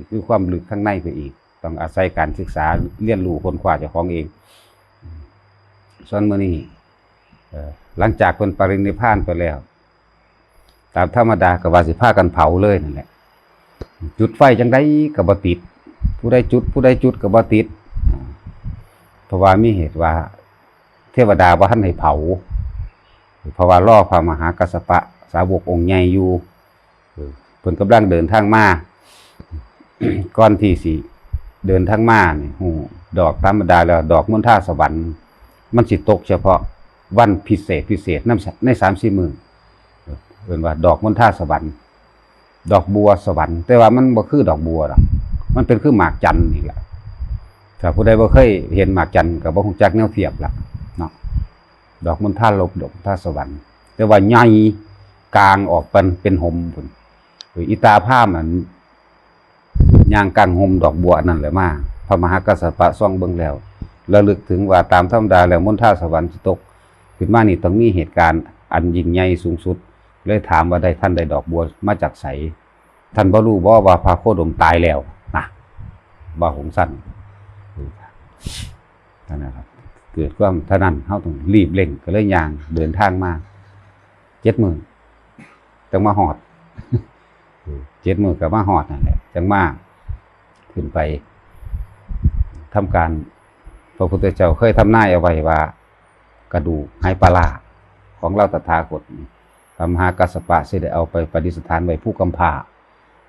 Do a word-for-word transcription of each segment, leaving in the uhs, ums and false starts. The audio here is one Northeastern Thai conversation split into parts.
คือความลึกข้างในไปอีก ต้องอาศัยการศึกษาเรียนรู้ค้นคว้าเจ้าของเอง ส่วนมื้อนี้ เอ่อ หลังจากเพิ่นปรินิพพานไปแล้ว ตามธรรมดาก็ว่าสิพากันเผาเลยนั่นแหละ จุดไฟจั่งใดก็บ่ติด ผู้ใดจุด ผู้ใดจุดก็บ่ติด เพราะว่ามีเหตุว่าเทวดาบ่ทันให้เผา เพราะว่ารอพระมหากัสสปะสาวกองค์ใหญ่อยู่ เออ เพิ่นกำลังเดินทางมา ก่อนที่สิเดินทางมานี่ ฮู้ดอกธรรมดาแล้ว ดอกมณฑาสวรรค์ มันสิตกเฉพาะวันพิเศษพิเศษนำ ในสามสี่มื้อ เออ เอิ้นว่าดอกมณฑาสวรรค์ ดอกบัวสวรรค์ แต่ว่ามันบ่คือดอกบัวดอก มันเป็นคือหมากจันทร์นี่แหละ ถ้าผู้ใดบ่เคยเห็นหมากจันทร์ก็บ่ฮู้จักแนวเทียบละเนาะ ดอกมณฑาลบ ดอกมณฑาสวรรค์ แต่ว่าใหญ่กลางออกเป็น เป็นหมพุ้น เออ อีตาพามันย่างกลางหมดอกบัวอันนั้นแหละมา พระมหากัสสปะส่องเบิ่งแล้ว ระลึกถึงว่าตามธรรมดาแล้วมณฑาสวรรค์สิตกขึ้นมานี่ต้องมีเหตุการณ์อันยิ่งใหญ่สูงสุด เลยถามว่าได้ ท่านได้ดอกบัวมาจากไส ท่านบ่รู้บ่ว่าพระโคดมตายแล้วนะ ว่าหงส์สั้น นั่นนะครับ เกิดความเท่านั้น เฮาต้องรีบเร่ง ก็เลยย่างเดินทางมา เจ็ดมื้อ จั่งมาฮอด เจ็ดมื้อก็มาฮอดนั่นแหละ จั่งมา ขึ้นไปทำการ พระพุทธเจ้าเคยทำนายเอาไว้ว่า กระดูกไหปลาของเราตถาคตนี่ พระมหากัสสปะสิได้เอาไปประดิษฐานไว้ภูกำพร้า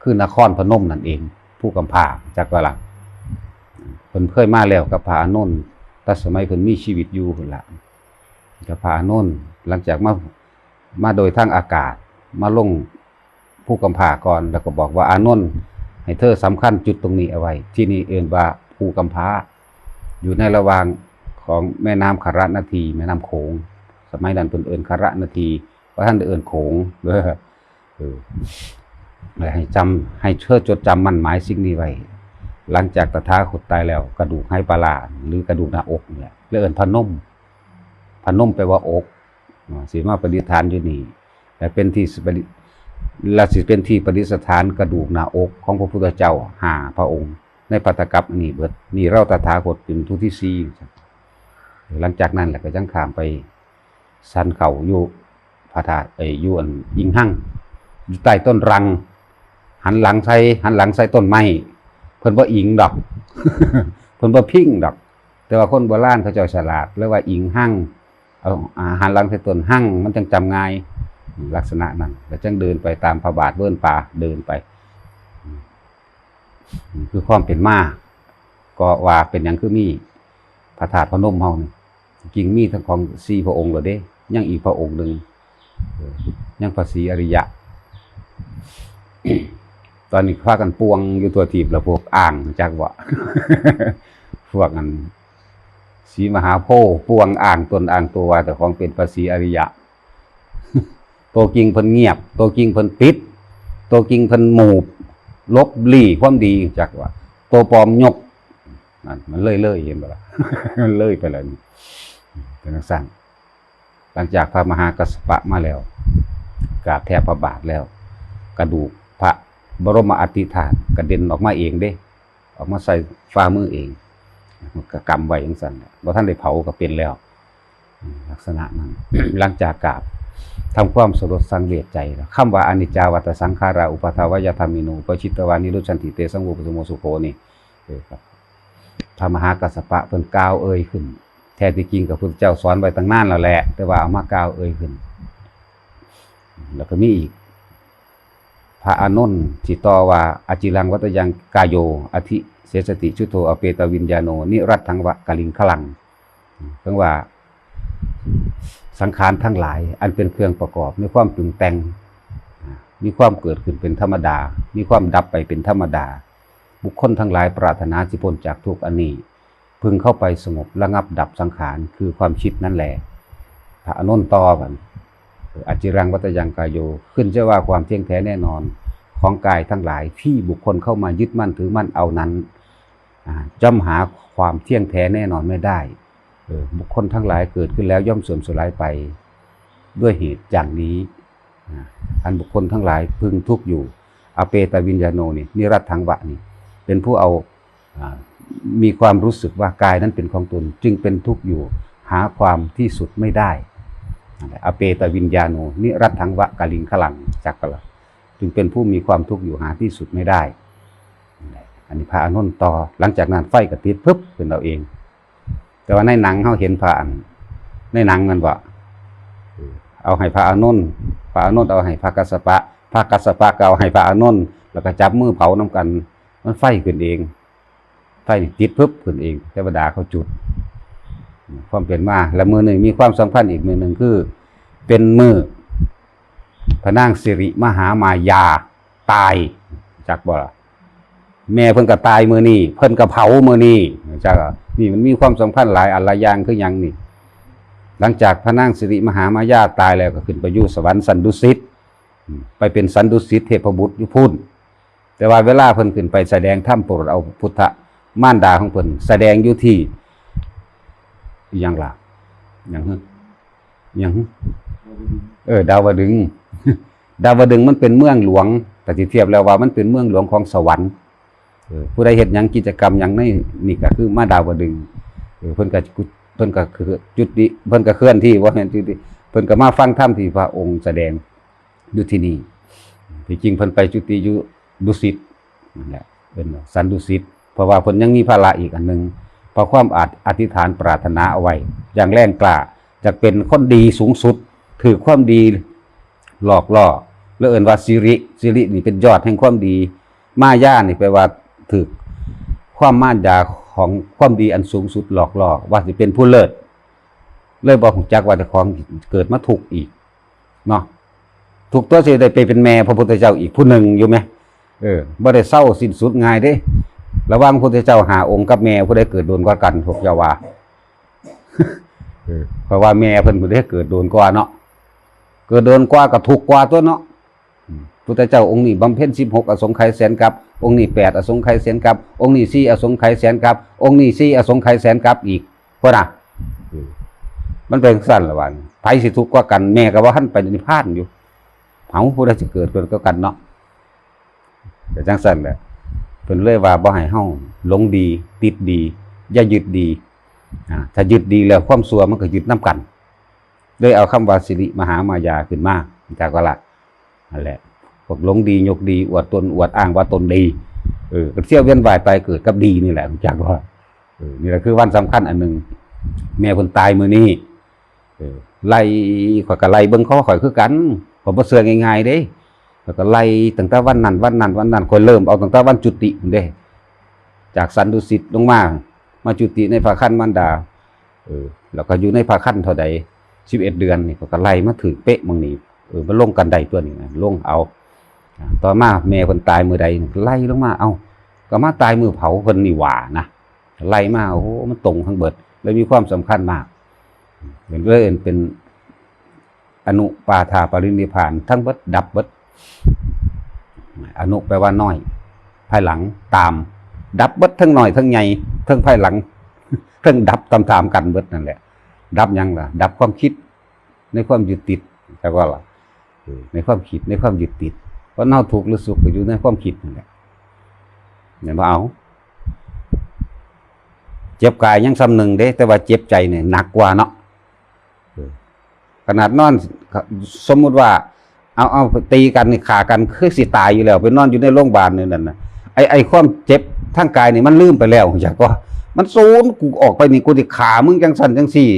คือนครพนมนั่นเอง ภูกำพร้า จักว่าล่ะ เพิ่นเคยมาแล้วกับพระอานนท์ แต่สมัยเพิ่นมีชีวิตอยู่พุ้นละ กับพระอานนท์ หลังจากมา มาโดยทางอากาศ มาลงภูกำพร้าก่อน แล้วก็บอกว่า อานนท์ ให้เธอสำคัญจุดตรงนี้เอาไว้ ที่นี่เอิ้นว่าภูกำพร้า อยู่ในระหว่างของแม่น้ำคารนาที แม่น้ำโขง สมัยนั้นเพิ่นเอิ้นคารนาที บ่ทันได้เอิ้นโขง เด้อ เออ ให้จำ ให้เธอจดจำมั่นหมายสิ่งนี้ไว้ หลังจากตถาคตตายแล้ว กระดูกไหปลา หรือกระดูกหน้าอกเนี่ย แล้วเอิ้นพนม พนมแปลว่าอก อ่า สิมาประดิษฐานอยู่นี่ และเป็นที่ประดิ- และสิเป็นที่ประดิษฐานกระดูกหน้าอกของพระพุทธเจ้าห้าพระองค์ ในปาฐกาอันนี้เบิด นี่เราตถาคตเป็นผู้ที่สี่ หลังจากนั้นแหละก็จั่งข้ามไปสันเขาอยู่พระธาตุ เอ้ย อยู่อันอิงหัง อยู่ใต้ต้นรัง หันหลังใส่ หันหลังใส่ต้นไม้ เพิ่นบ่อิงดอก เพิ่นบ่พิงดอก แต่ว่าคนโบราณเขาเจ้าฉลาด เรียกว่าอิงหัง เอา อ่า หันหลังใส่ต้นหัง มันจั่งจำง่าย ลักษณะนั้น แล้วจั่งเดินไปตามพระบาทเวิ้นป่า เดินไป คือความเป็นมา ก็ว่าเป็นหยังคือมีพระธาตุพนมเฮานี่ จริงมีทั้งของสี่พระองค์แล้วเด้ ยังอีกพระองค์หนึ่ง เออ ยังพระศรีอริยะ ตอนนี้พากันป่วงอยู่ทั่วทีปแล้ว พวกอ่างจักว่า พวกอัน ศรีมหาโพธิ์ป่วงอ่างตนอ่างตัวว่าเจ้าของเป็นพระศรีอริยะ ตัวจริงเพิ่นเงียบ ตัวจริงเพิ่นปิด ตัวจริงเพิ่นหมูบ ลบหลีกความดีจักว่า ตัวปลอมยก นั่นมันเลยเลย เห็นบ่ล่ะ มันเลยไปแล้วนี่ เป็นจั่งซั้น หลังจากพระมหากัสสปะมาแล้ว กราบแทบพระบาทแล้ว กระดูกพระบรมอัฐิธาตุกระเด็นออกมาเองเด้ ออกมาใส่ฝ่ามือเอง ก็กำไว้จั่งซั้นแหละ บ่ทันได้เผาก็เป็นแล้ว ลักษณะนั้น หลังจากกราบทำความสลดสังเวชใจแล้ว คำว่าอนิจจาวัตตสังขารา อุปาทาวายธรรมิโน อุปาทิตวานิรุชชันติ เตสัง โวปสมโมสุโข นี่ เออครับ พระมหากัสสปะเพิ่นกล่าวเอ่ยขึ้น แท้ที่จริงก็พุทธเจ้าสอนไว้ตั้งนานแล้วแหละ แต่ว่าเอามากล่าวเอ่ยขึ้น แล้วก็มีอีก พระอานนท์สิต่อว่า อจิรังวัตยังกาโย อธิเสสติชุโท อเปตวิญญาโน นิรัตถังวะกลิงคลัง เพิ่นว่า สังขารทั้งหลายอันเป็นเครื่องประกอบ มีความปรุงแต่ง มีความเกิดขึ้นเป็นธรรมดา มีความดับไปเป็นธรรมดา บุคคลทั้งหลายปรารถนาสิพ้นจากทุกข์อันนี้ พึงเข้าไปสงบระงับดับสังขาร คือความคิดนั่นแหละ พระอานนท์ต่อว่า อจิรังวัตยังกาโย ขึ้นชื่อว่าความเที่ยงแท้แน่นอนของกายทั้งหลายที่บุคคลเข้ามายึดมั่นถือมั่นเอานั้น อ่า ย่อมหาความเที่ยงแท้แน่นอนไม่ได้ เออ บุคคลทั้งหลายเกิดขึ้นแล้วย่อมเสื่อมสลายไป ด้วยเหตุอย่างนี้ อ่า อันบุคคลทั้งหลายพึงทุกข์อยู่ อเปตวิญญาโน นี่ นิรัตถังวะ นี่ เป็นผู้เอา อ่า มีความรู้สึกว่ากายนั้นเป็นของตน จึงเป็นทุกข์อยู่ หาความที่สุดไม่ได้ นั่นแหละ อเปตวิญญาโน นิรัตถังวะกลิงขลัง จักกะละ จึงเป็นผู้มีความทุกข์อยู่ หาที่สุดไม่ได้ นั่นแหละ อันนี้พระอานนท์ต่อ หลังจากนั้นไฟก็ติดพึบขึ้นเอาเอง แต่ว่าในหนังเฮาเห็นพระอัน ในหนังนั่นบ่ เอาให้พระอานนท์ พระอานนท์เอาให้พระกัสสปะ พระกัสสปะก็เอาให้พระอานนท์ แล้วก็จับมือเผาน้ำกัน มันไฟขึ้นเอง ไฟนี่ติดพึบขึ้นเอง เทวดาเขาจุด ความเป็นมา และมื้อนี้มีความสำคัญอีกมื้อหนึ่งคือ เป็นมื้อพระนางสิริมหามายาตาย จักบ่ล่ะ แม่เพิ่นก็ตายมื้อนี้ เพิ่นก็เผามื้อนี้ จักบ่ นี่มันมีความสำคัญหลายอันหลายอย่างคือหยังนี่ หลังจากพระนางสิริมหามายาตายแล้วก็ขึ้นไปอยู่สวรรค์สันดุสิต อืม ไปเป็นสันดุสิตเทพบุตรอยู่พุ้น แต่ว่าเวลาเพิ่นขึ้นไปแสดงธรรมโปรดเอาพุทธมารดาของเพิ่นแสดงอยู่ที่ อิหยังล่ะ อิหยังฮะ อิหยังฮะ เออ ดาวดึงส์ ดาวดึงส์มันเป็นเมืองหลวง แต่สิเทียบแล้วว่ามันเป็นเมืองหลวงของสวรรค์ เออ ผู้ใดเฮ็ดหยังกิจกรรมหยังในนี่ก็คือมาดาวดึงส์ เออ เพิ่นก็ เพิ่นก็คือจุติ เพิ่นก็เคลื่อนที่ ว่าแม่นจุติ เพิ่นก็มาฟังธรรมที่พระองค์แสดงอยู่ที่นี่ ที่จริงเพิ่นไปจุติอยู่ดุสิตนั่นแหละ เป็นสันดุสิต เพราะว่าเพิ่นยังมีภาระอีกอันหนึ่ง เพราะความอธิษฐานปรารถนาเอาไว้อย่างแรงกล้า อยากเป็นคนดีสูงสุด ถือความดีหลอกล่อ แล้วเอิ้นว่าสิริ สิรินี่เป็นยอดแห่งความดี มายานี่แปลว่าถือความมายาของความดีอันสูงสุดหลอกล่อ ว่าสิเป็นผู้เลิศ เลยบ่ฮู้จักว่าเจ้าของเกิดมาทุกข์อีกเนาะ ทุกข์ตัวสิได้ไปเป็นแม่พระพุทธเจ้าอีกผู้หนึ่งอยู่ไหม เออ บ่ได้เศร้าสิ้นสุดง่ายเด้ ระหว่างพระพุทธเจ้าห้าองค์กับแม่ผู้ใดเกิดโดนกว่ากัน พวกเจ้าว่า เออ เพราะว่าแม่เพิ่นผู้ใดเกิดโดนกว่าเนาะ เกิดโดนกว่าก็ทุกข์กว่าตัวเนาะ อืม พุทธเจ้าองค์นี้บำเพ็ญสิบหกอสงไขยแสนกัป องค์นี้แปดอสงไขยแสนกัป องค์นี้สี่อสงไขยแสนกัป องค์นี้สี่อสงไขยแสนกัปอีก เพราะนะ อืม มันเป็นจั่งซั่นละวัน ไผสิทุกข์กว่ากัน แม่ก็บ่ทันไปนิพพานอยู่ เฮาผู้ใดสิเกิดเพิ่นก็กันเนาะ แต่จั่งซั่นแหละ เพิ่นเลยว่าบ่ให้เฮาหลงดี ติดดี อย่ายึดดี อ่า ถ้ายึดดีแล้วความชั่วมันก็ยึดนำกัน เลยเอาคำว่าสิริมหามายาขึ้นมา จักว่าล่ะ นั่นแหละ พวกหลงดี ยกดี อวดตน อวดอ้างว่าตนดี เออ ก็เที่ยวเวียนว่ายตายเกิดกับดีนี่แหละ จักว่า เออ นี่แหละคือวันสำคัญอันหนึ่ง แม่เพิ่นตายมื้อนี้ เออ ไล่ ข้อยก็ไล่เบิ่งคอข้อยคือกัน ข้อยบ่เชื่อง่ายๆเด้ ข้อยก็ไล่ตั้งแต่วันนั้น วันนั้น วันนั้น ข้อยเริ่มเอาตั้งแต่วันจุติพู้นเด้ จากสันดุสิตลงมา มาจุติในพระครรภ์มารดา เออ แล้วก็อยู่ในพระครรภ์เท่าใด สิบเอ็ดเดือนนี่ ข้อยก็ไล่มาถืกเป๊ะหม่องนี้ เออ มันลงกันได้ตัวนี้นะ ลงเอา อ่า ต่อมาแม่เพิ่นตายมื้อใด ไล่ลงมา เอ้า ก็มาตายมื้อเผาเพิ่นนี่หว่านะ ไล่มา โอ้โห มันตรงทั้งเบิด เลยมีความสำคัญมาก เป็น เลยเป็นอนุปาทาปรินิพพาน ทั้งเบิดดับเบิด อนุแปลว่าน้อย ภายหลังตาม ดับเบิดทั้งน้อยทั้งใหญ่ ทั้งภายหลัง ทั้งดับตามๆกันเบิดนั่นแหละ ดับหยังล่ะ ดับความคิดในความยึดติด จักว่าล่ะ เออ ในความคิด ในความยึดติด เพราะเฮาทุกข์หรือสุขก็อยู่ในความคิดนั่นแหละ เนี่ยบ่เอา เจ็บกายยังส่ำหนึ่งเด้ แต่ว่าเจ็บใจเนี่ยหนักกว่าเนาะ เออ ขนาดนอน สมมุติว่า เอา เอาตีกันนี่ ฆ่ากัน คือสิตายอยู่แล้ว ไปนอนอยู่ในโรงพยาบาลนี่นั่นน่ะ ไอ้ ไอ้ความเจ็บทางกายนี่มันลืมไปแล้ว จักว่า มันสูนกูออกไปนี่ กูสิฆ่ามึงจั่งซั่นจั่งซี่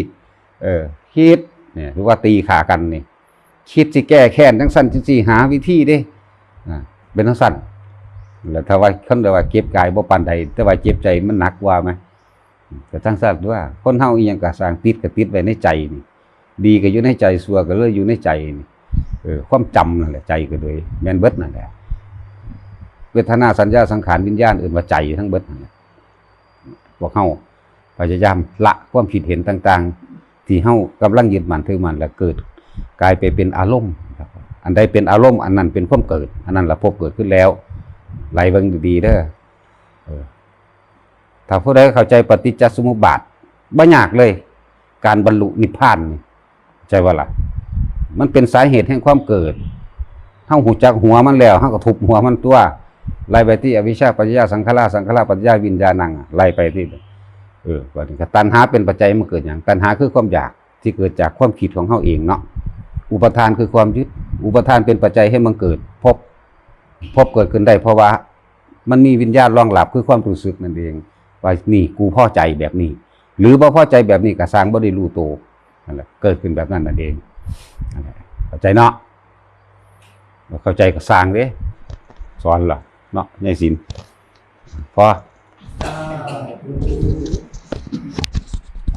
เออ คิด เนี่ย หรือว่าตีฆ่ากันนี่ คิดสิแก้แค้นจั่งซั่นจั่งซี่ หาวิธีเด้ อ่า เป็นจั่งซั่น แล้วถ้าว่า คันว่าเจ็บกายบ่ปานใด แต่ว่าเจ็บใจมันหนักกว่าไหม ก็จั่งซั่นตัว คนเฮาอิหยังก็สร้าง ติดก็ติดไว้ในใจนี่ ดีก็อยู่ในใจ ชั่วก็เลยอยู่ในใจนี่ เออ ความจำนั่นแหละ ใจก็เลย แม่นเบิดนั่นแหละ เวทนา สัญญา สังขาร วิญญาณ เอิ้นว่าใจทั้งเบิดนั่นแหละ พวกเฮาพยายามละความคิดเห็นต่างๆ ที่เฮากำลังยึดมั่นถือมั่น และเกิดกลายไปเป็นอารมณ์ครับ อันใดเป็นอารมณ์ อันนั้นเป็นความเกิด อันนั้นละภพเกิดขึ้นแล้ว ไล่เบิ่งดีๆเด้อ เออ ถ้าผู้ใดเข้าใจปฏิจจสมุปบาท บ่ยากเลย การบรรลุนิพพานนี่ ใช่บ่ล่ะ มันเป็นสาเหตุแห่งความเกิด เฮาฮู้จักหัวมันแล้ว เฮาก็ทุบหัวมันตัว ไล่ไปที่อวิชชาปัจจยาสังขารา สังขาราปัจจยาวิญญาณัง ไล่ไปที่ เออ บัดนี้ก็ตัณหาเป็นปัจจัยมันเกิดหยัง ตัณหาคือความอยากที่เกิดจากความคิดของเฮาเองเนาะ อุปาทานคือความยึด อุปาทานเป็นปัจจัยให้มันเกิดภพ ภพเกิดขึ้นได้ เพราะว่ามันมีวิญญาณรองรับคือความรู้สึกนั่นเอง ว่านี่กูพอใจแบบนี้ หรือบ่พอใจแบบนี้ก็ซ่าง บ่ได้รู้โตนั่นแหละ เกิดขึ้นแบบนั้นนั่นเอง นั่นแหละ เข้าใจเนาะ บ่เข้าใจก็ซ่างเด้ สอนล่ะเนาะ ยายศิลป์ พอ